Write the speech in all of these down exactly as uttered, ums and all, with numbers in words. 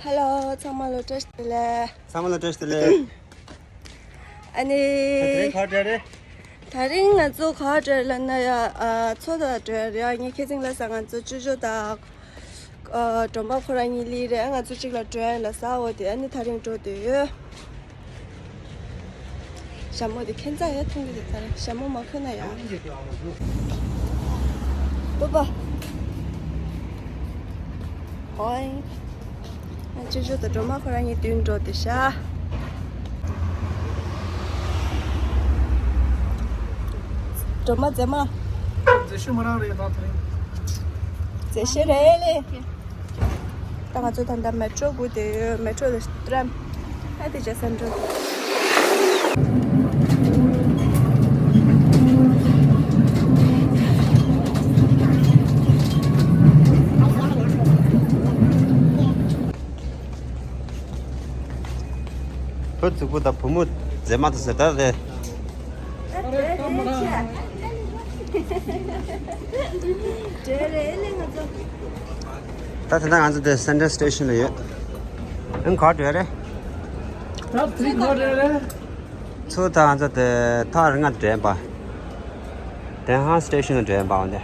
ཧེ་ལོ། ཚང་མ་ལ་བཀྲ་ཤིས་བདེ་ལེགས། ཚང་མ་ལ་བཀྲ་ཤིས་བདེ་ལེགས། ཨ་ནི། ད་དེ་རིང་ག་པར་འགྲོ་རེད། ད་རིང་ང་ཚོ་ག་པར་འགྲོ་ལབ་ན་ཡ། ཨ། མཚོ་ཐར་འགྲོ་ཡ་རེད། ཡ། ངའི་ཁེ་ཚིང་ལ་ས། ང་ཚོ་ཅོ་ཅོ་དང་། ཨ། སྒྲོལ་མ་ཁོ་རང་གཉིས་སླེབས་རེད། ང་ཚོ་གཅིག་ལ་འགྲོ་ཡ་ལ་ས་འོ་དེ། ཨ་ནི་ད་རིང་འགྲོ་འདོད་ཡོད། ཞྭ་མོ་དེ་ཁྱད་མཚར་ཡ་མཐོང་གི་རེད། ད་རེས་ཞྭ་མོ་མ་འཁོར་ན་ཡ། ལྟོས་པ། ཧོའི། ང་ཅོ་ཅོ་དང་སྒྲོལ་མ་ཁོ་རང་གཉིས་མདུན་འགྲོ་བསྡད་ཤག་སྒྲོལ་མ་མཛེས་མ། མཛེས་ཤོས་མོ་རང་རེད་ད་དེ་རིང་། མཛེས་ཤོས་རེད་ལེ། ད་ང་ཚོ་ད་ལྟ་མེ་ཊྲོ་སྒུག་བསྡད་ཡོད། མེ་ཊྲོ་ལ་ཏྲམ། ཨ་དེ་རྗེས་སེན་ཊྲལ། བུ་གཙུག་པུ་དང་བུ་མོ་མཛེས་མ་དང་ཟེར་ད་རེད། ད་ད་ལྟ་ང་ཚོ་དེ་སེན་ཊྲལ་སི་ཊེ་ཤན་ལ་ཡོད། ཨང་ག་པར་འགྲོ་རེད། ད་དེ་ག་པར་འགྲོ་རེད། མཚོ་ཐར་ང་ཚོ་དེ་ཐག་རིང་ང་འདྲེན་པ། དེ་ཧང་སི་ཊེ་ཤན་ལ་འདྲེན་པ་འོ་དེ།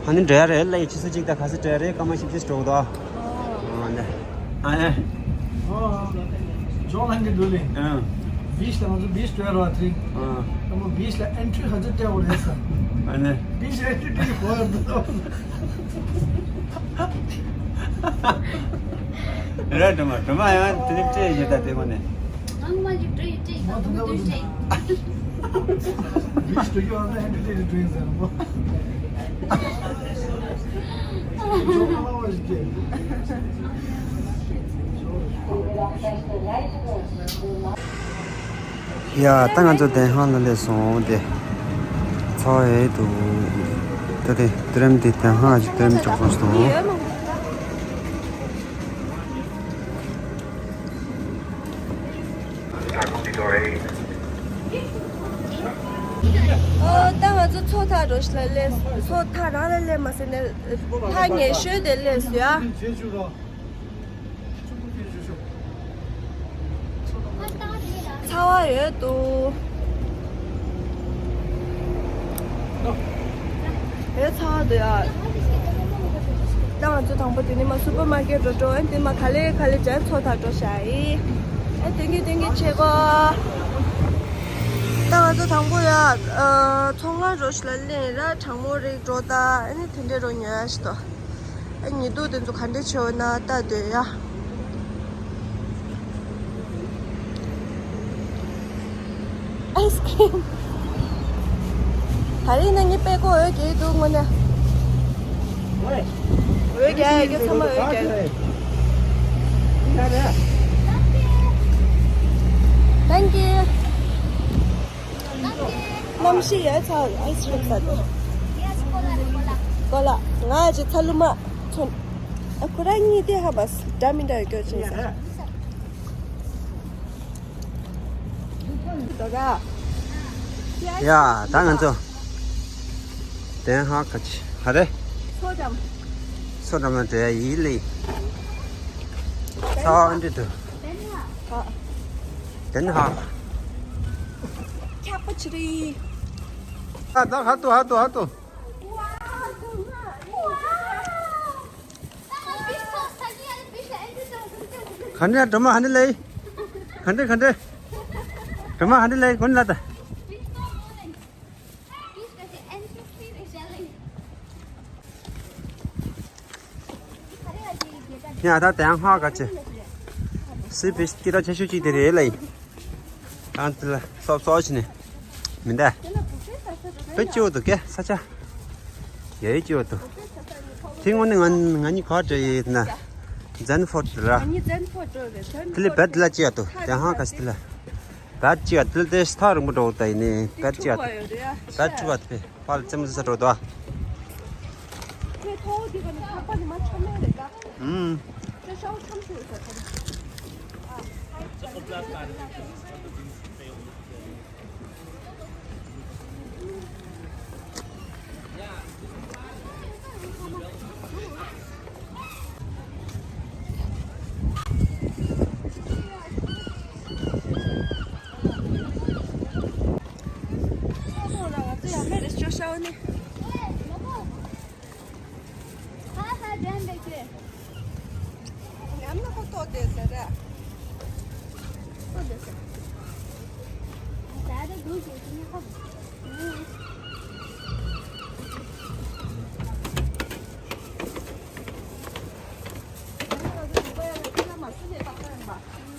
ཨ་ནི་འགྲོ་ཡ་རེད་ལ། ཡི་ཆུ་ཚོད་གཅིག་དང་ག་ཚོད་འགྲོ་ཡ་རེད། སྐར་མ་བཞི་བཅུ་འགྲོ་གི་འདུག་ཨ་ནི། ཨ་ནི། ཇོ་ལང་གི་འདུག་ལེ། ཨ། བིཆ་ལ་ང་ཚོ་བིཆ་འགྲོ་ཡ་རེད་བ་དེ་རིང་། ཨ། ད་མོ་བིཆ་ལ་ཨེན་ཊི་རི་ག་ཚོད་སྤྲད་དགོས་རེད་ཟེར། ཨ་ནི། བིཆ་ལ་ཨེན་ཊི་རི་སྤྲད་དགོས་ཡ་འདུག་རེད། སྒྲོལ་མ། སྒྲོལ་མ་ཡང་དེ་ནི་སྤྲད་ཡོད་ད་དེ་ངོ་ནས། ང་ངོ་མ་ཅིག་འགྲོ་ཡི་སྤྲད་ཡི་ད་དུང་བདུན་སྤྲད་ཡི། ཡ། ད་ང་ཚོ་དེ་ཧང་ལ་སླེབས་སོང་། དེ་ཚ་བ་ཡོད་འདུག་ད་དེ་ཏྲམ་དེ་དེ་ཧང་ཅིག་ཏྲམ་ཅོག་ཙམ་ཞིག་འདུག་ཨོ། ད་ང་ཚོ་མཚོ་ཐར་རོ་ཤི་ལ་སླེབས། མཚོ་ཐར་རང་ལ་སླེབས་མ་ཟེར་ནས་ཐག་ཉེ་ཤོས་དེ་སླེབས་སོང་ཡ། ཚ་བ་ཡོད་འདུག་ཡོད། ཚ་བ་འདུག་ཡ། ད་ང་ཚོ་དང་པོ་དེ་ནས་མར་སུ་པར་མར་ཀེཊ་འགྲོ་འགྲོ། ཨ་ནི་དེ་མར་ག་ལེ་ག་ལེ་བྱས་མཚོ་ཐར་འགྲོ་བཞག་ཡིན། ཨ། ཐེང་ཀིའུ་ཐེང་ཀིའུ། ཆེ་གོ། ད་ང་ཚོ་དང་པོ་ཡ། ཨ། མཚོ་སྔོན་རོ་ཤི་ལ་སླེབས་ར། གྲང་མོ་རེད་འགྲོ་ད། ཨ་ནི་དེ་འདྲས་རོ་ཉོ་ཡ་ཞིག་འདུག་ཨ། ཉི་གདུགས་དེ་ཚོ་ག་འདྲ་བྱེད་འོ་ན་ལྟ་སྡོད་ཡ། ཨའི་སི་ཀི་རིམ། ད་རིང་ན་ངའི་པད་ཀོ་འོད་རྒྱལ་འདུག་དངོས་གནས། འོད་རྒྱལ་ཡ་ཚང་མ་འོད་རྒྱལ། Thank you. གནམ་གཤིས་ཡ་ཚ། ཨའི་སི་ཀི་རིམ་ཟ་འདོད། ཀོ་ལ། ང་ཅི་ཚ་ལུ་མ་ཚོན། ཨ། ཁོ་རང་གཉིས་དེ་ཧ་བ་འདྲ་མི་འདྲ་ཡོད་སྐྱོ་ཆེན་ས། དོ་ར། ཡ། ད་ང་ཚོ་དེན་ཧ་ག་ཅི་ཧ་རེ། མཚོ་འགྲམ། མཚོ་འགྲམ་ལ་འགྲོ་ཡ་ཡིན་ལེ། ཚ་བ་འདྲི་འདུག་དེན་ཧ། ཁྱག་པ་ཆི་རེད། ཨ། ད་ཧ་ཏོ་ཧ་ཏོ་ཧ་ཏོ། ག་འདྲ་སྒྲོལ་མ་ཧ་འདྲ་ལེ། ག་འདྲ་ག་འདྲ། སྒྲོལ་མ་ཧ་འདྲ་ལེ་ཀུན་ལ་ད། ཡ། ད་དེང་ཧ་ག་ཅི། སི་པིཆ་སྐད་གྲགས་ཆེ་ཤོས་གཅིག་དེ་རེད་ལེ། གང་དེ་ལ་སོབ་སོབ་བྱས་ནས་མི་འདའ། དཔེ་སྐྱིད་པོ་འདུག་གས་ས་ཆ། ཡ་ཡི་སྐྱིད་པོ་འདུག་དེ་སྔོན་ནས་ང་ང་གཉིས་ག་པར་འགྲོ་ཡི་ན། ཛན་ཕོར་ཊི་ར། ང་གཉིས་ཛན་ཕོར་ཊི་འགྲོ་རེད། ཛན་དེ་ལས་ཕོར་བེད་ཊི་ལ་ཅི་ཡ་འདུག་དེ་ཧང་ག་ཅི་དེ་ལ། བེད་ཅི་ཡ་དེ་ལ་དེ་ཐག་རིང་པོ་འགྲོ་ད་ཡིན་ནི། བེད་ཅི་ཡ་དེ། བེད་འཁྲུག་པ་དེ་ཕར་ཙེམ་ཙེ་འགྲོ་དོ། ཁྱོད་ཐོག་འདི་ག་ནས་ཐག་པ་ནི་མ་འཁྱམ་ནས་རེད་ད། ཨུམ། ཁྱོད་ཤའོ་འཁྱམ་ཐུབ་ས་ཐོག་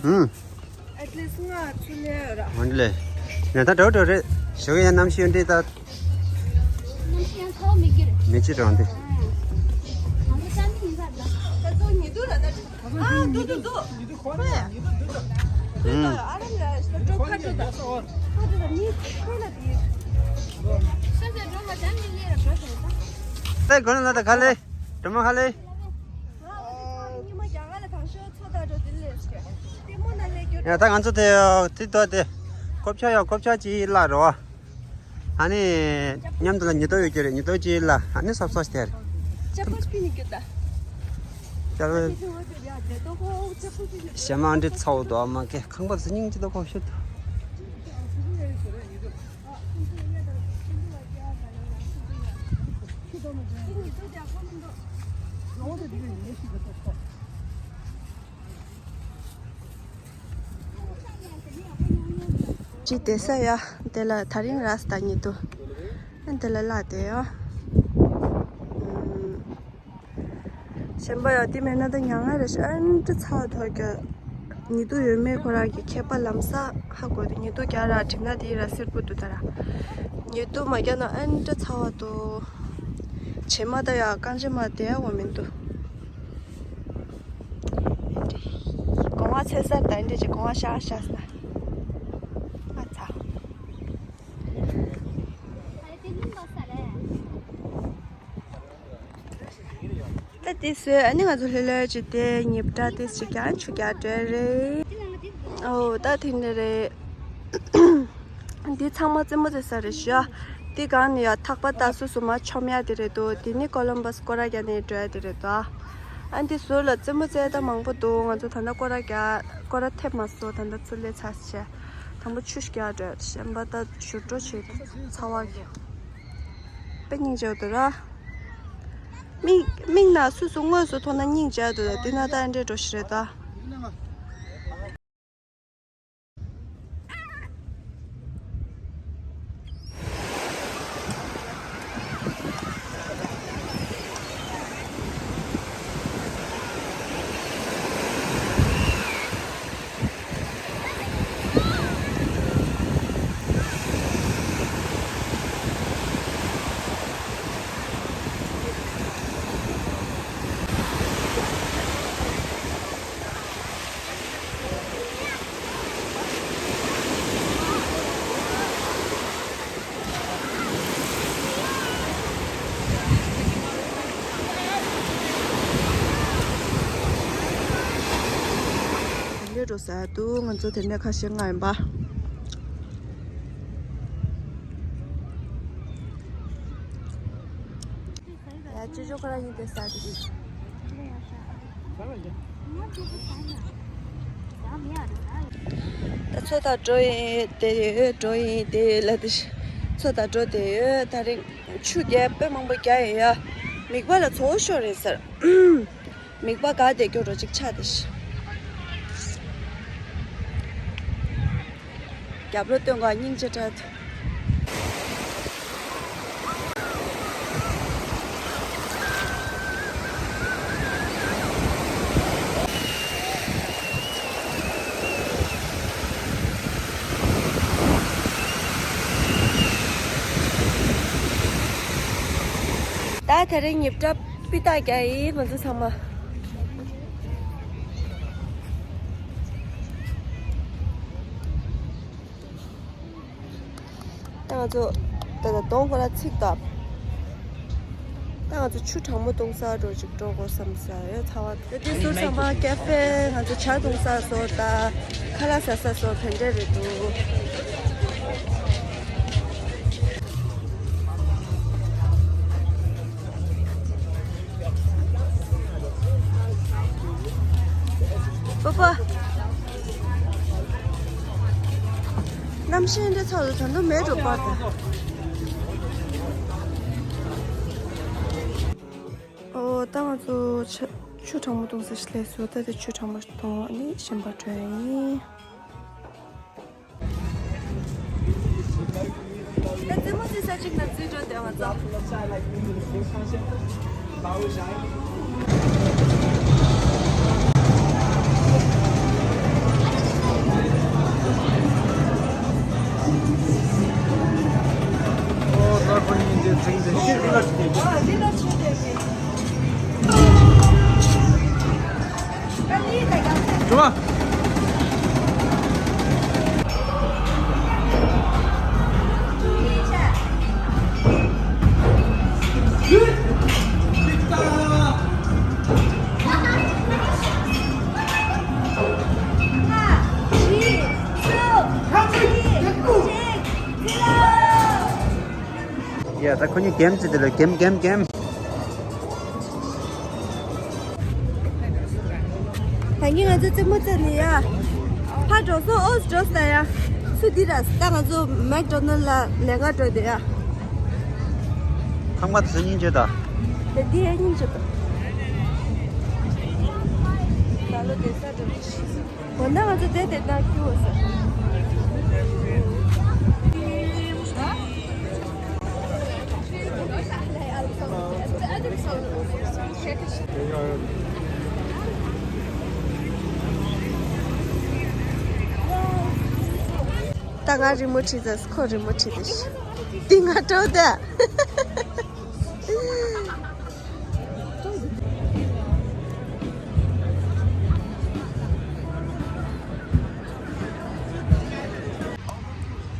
ཨུམ། ཨེཊ་ལིསྚ་ལྔ་ཚུར་ལེན་ར། འོན་ལེ། ང་ད་འགྲོ་འགྲོ་རེད། ཞོགས་ཡ་གནམ་གཤིས་འདི་ད། གནམ་གཤིས་ཡང་ཚ་བ་མི་འགྱུར། མི་ཅི་རང་འདི། ང་ཚོ་ཅང་མི་ཡིན་པ་འདྲ། ད་ཚོ་ཉི་དུ་ལ་ད། ཨ་འདུག་འདུག་འདུག་ཁོ་ཡ། ཨུམ། ཨ་རམ་ལ་ཤ་འགྲོ་ཁ་འགྲོ་ད། ཁ་འགྲོ་ད་མི་ཁོ་ལ་དེ། ཤ་ཟ་འགྲོ་ལ་ཅང་མི་ཡིན་ར་འགྲོ་ཞོག་ད། ད་གོ་ན་ལ་ད་ག་ལེ། དྲི་མ་ག་ལེ། ཡ་ད་ང་ཚོ་དེ་དེ་དོ་དེ་ཀོབ་ཆ་ཡོ་ཀོབ་ཆ་ཅི་ལ་རོ། ཨ་ནི་མཉམ་དུ་ལ་ཉི་ཏོ་ཡོད་ཀྱི་རེད། ཉི་ཏོ་ཅི་ལ་ཨ་ནི་སོབ་སོབ་སྟེར། ཅ་པོ་སྤི་ནི་ཀྱུ་ད། ཅ་པོ། ཞེ་མ་འདྲི་ཚའོ་དོ་ཨ་མ་ཀེ་ཁང་པ་སི་སྙིང་ཅི་དོ་ཁོ་ཤུ་དོ། ཅི་བསྡད་ས་ཡ། དེ་ལ་ད་རིང་ར་སི་ད་ཉི་དུ། དེ་ལ་ལ་དེ་ཡ། གཞན་པ་ཡང་དེ་མེད་ན་ད་མྱ་ངན་རེ་ཞིག་ཨ་འདྲ་ཚ་བ་ཐོག་གི། ཉི་དུ་ཡོད་མེད་ཁོ་རང་གི་ཁྱད་པར་ལམ་སང་ཧ་གོ་དུས་ཉི་དུ་རྒྱག་ར་བྲིས་ན་དེ་ར་སེར་པོ་འདུག་ད་ར། ཉི་དུ་མ་རྒྱག་ན་ཨ་འདྲ་ཚ་བ་འདུག་བྱེ་མ་ད་ཡ་རྐང་བྱེ་མ་དེ་ཡ་འོ་མི་འདུག་སྒོ་ང་ཚེ་སར་ད་འདྲ་ཅིག་སྒོ་ང་ཤ་ཤ་ས་ན་ཨ་ཚ། ད་དེ་བཟོས་ཨ་ནི་ང་ཚོ་ལྷོད་ལྷོད་ཅིག་དེ་ཉིབ་སྒྲ་དེ་ཅིག་ཀྱང་ཆུ་རྒྱག་འདྲ་རེད། ཨོ་ད་དེ་འདྲ་རེད། འདི་ཚང་མ་རྩེད་མོ་རྩེ་ས་རེད་ཤག་འདི་སྒང་ནས་ཡ་ཐག་པ་ད་སོ་སོ་མ་མཆོང་ཡ་དེ་རེད་འདུག་འདི་ནི་ཀོ་ལམ་བྷ་སི་སྐོར་ར་རྒྱག་ནས་འགྲོ་ཡ་དེ་རེད་འདུག་ཨ་འདི་ཟུར་ལ་རྩེད་མོ་རྩེ་ཡ་ད་མང་པོ་འདུག་ང་ཚོ་ད་ལྟ་སྐོར་ར་རྒྱག་སྐོར་ར་ཐེབས་མ་སོང་། ད་ལྟ་ཚུར་སླེབས་ཚར་ཤག་དང་པོ་ཆུ་ཞིག་རྒྱག་འགྲོ་ཡ་གཞན་པ་ད་ཞུ་སྤྲོ་བྱེད་ཚ་བ་གི་དཔེ་སྙིང་རྗེ་པོ་འདུག་ར། མིག་མིག་ནང་སུ་སུ་དངོས་སུ་མཐོང་ན་སྙིང་རྗེ་འདུག་དུས་ན་ད་འདྲེ་འགྲོ་ཞིག་རེད་ད། དེ་འདྲས་འགྲོ་ས་འདུག་ང་ཚོ་དེ་ནས་ཁ་ཤས་ལྔ་ཡིན་པ། ཡ་ཅོ་ཅོ་ཁོ་རང་ཡིན་དེ་ས་དེ་རེད། ད་ཚོ་ད་འགྲོ་ཡིན་དེ་ཡོད་འགྲོ་ཡིན་དེ་ཡོད་ལ་དེ་ཚོ་ད་འགྲོ་དེ་ཡོད། ད་རིང་ཆུ་རྒྱག་དཔེ་མང་པོ་རྒྱག་ཡོད་ཡ། མིག་པ་ལ་ཚོ་ཤོར་རེད་ཟེར། མིག་པ་ག་དེ་སྐྱོ་རོ་ཅིག་ཆགས་དེ་ཤི། རྒྱབ་ལོ་སྟོན་ག་སྙིང་རྗེ་དྲགས། ད་དེ་རིང་ཉིབ་སྒྲ་སྤུས་དག་རྒྱག་ཡིན་ང་ཚོ་ཚང་མ། ད་ང་ཚོ་ད་ལྟ་གདོང་ཁོ་ལ་ཚིག་བཏབ། ད་ང་ཚོ་ཆུ་གྲང་མོ་བཏུང་ས་འགྲོ་ཅིག་འགྲོ་དགོས་བསམ་ས་ཡོད་ཚ་བ། ད་དེ་ཟུར་ཚང་མ་ཀེ་ཧྥེ། ང་ཚོ་ཇ་བཏུང་ས་སོགས་དང་ཁ་ལག་ཟ་ས་སོགས་དེ་འདྲས་རེད་འདུག་པོ་པོ། གནམ་གཤིས་འདི་ཚོ་ལ་ད་དུང་མེད་འགྲོ་པར་ད། ཨོ་ད་ང་ཚོ་ཆ་ ཆུ་གྲང་མོ་འཐུང་ས་ཞིག་སླེབས་སོང་། ད་དེ་ཆུ་གྲང་མོ་ཞིག་འཐུང་ནས་གཞན་པ་འགྲོ་ཡ་ཡིན། ད་རྩེད་མོ་རྩེ་ས་ཅིག་ན་འཛུལ་འགྲོ་དེ་ང་ཚོ། ཨོ་ད་ཁོ་གཉིས་འདི་འཛིང་འདི་ཤི། འགྲོ་བ། ཡ་ད་ཁོ་གཉིས་གེམ་རྩེ་དེ་ལ་གེམ་གེམ་གེམ། ད་གིན་ང་ཚོ་རྩེད་མོ་རྩེ་ནས་ཡ། ཕར་འགྲོ་སོང་། ཨོས་འགྲོ་ས་ཡ། སུ་འདི་ར་ད་ང་ཚོ་མེག་ཌོ་ནལ་ལ་ལས་ཀ་འགྲོ་དེ་ཡ། ཁང་པ་དེ་ཚོ་སྙིང་རྗེ་ད། དེ་འདི་ཡ་སྙིང་རྗེ་ད། ད་ལོ་དེ་ས་འགྲོ་གི་ཤི། འོ་ན་ང་ཚོ་དེ་དེ་ན་ཁྱུ་ས། ད་ང་རི་མོ་བྲིས་ཚར། ཁོ་རི་མོ་བྲིས་ཏེ་ཤི། འདི་ང་སྤྲོ་ད།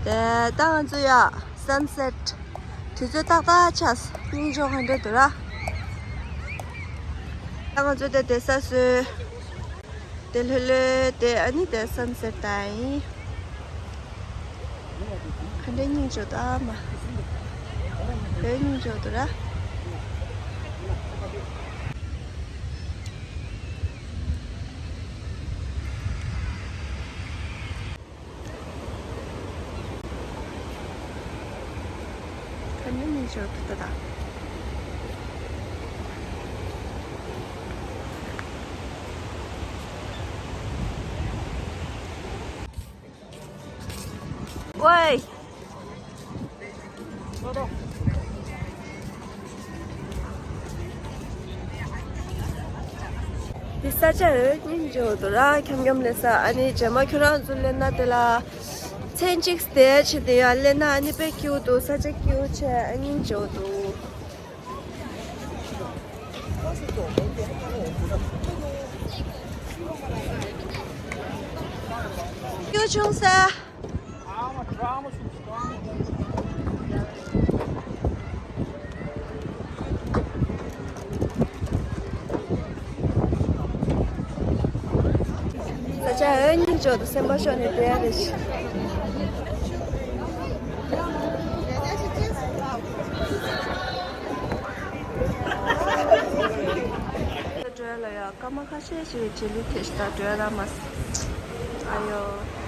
དེ་ད་ང་ཚོ་ཡ་སན་སེཊ་དུས་ཚོད་ཏག་ཏག་ཆགས། སྙིང་རྗེ་ག་འདྲ་འདུག་ར། ད་ང་ཚོ་དེ་བསྡད་ས་བཟོས། དེ་ལྷོད་ལྷོད་དེ་ཨ་ནི་དེ་སན་སེཊ་ད་ཡིན། ག་འདྲ་སྙིང་རྗེ་འདུག་ཨ་མ། དཔེ་སྙིང་རྗེ་འདུག་ར། ཁ་ཉིན་ཉིན་ཞོར་དུ་ལྟ་དང་། ཝེ། འདི་ས་ཆ་འོ་སྙིང་རྗེ་པོ་འདུག་ར། འཁྱམ་འཁྱམ་སླེབས་ས། ཨ་ནི་རྗེས་མ་ཁྱོད་རང་ཚོ་སླེབས་ན་དེ་ལ་མཚན་གཅིག་བསྡད་བྱས་དེ་ཡང་སླེབས་ན་ཨ་ནི་དཔེ་སྐྱིད་པོ་འདུག་ས་ཆ་སྐྱིད་པོ་བྱས་ཨ་སྙིང་རྗེ་པོ་འདུག་སྐྱིད་པོ་བྱུང་ས། ས་ཆ་འོ་སྙིང་རྗེ་པོ་འདུག་སེམས་པ་ཤོར་ནས་བསྡད་ཡ་རེད། འགྲོ་ཡ་ལ་ཡ་སྐར་མ་ཁ་ཤས་ཤིག་རྗེས་ལུས་ཐེབས་ཤག་ད་འགྲོ་ཡ་ལ་མ་ཟད། ཨ་ཡོ།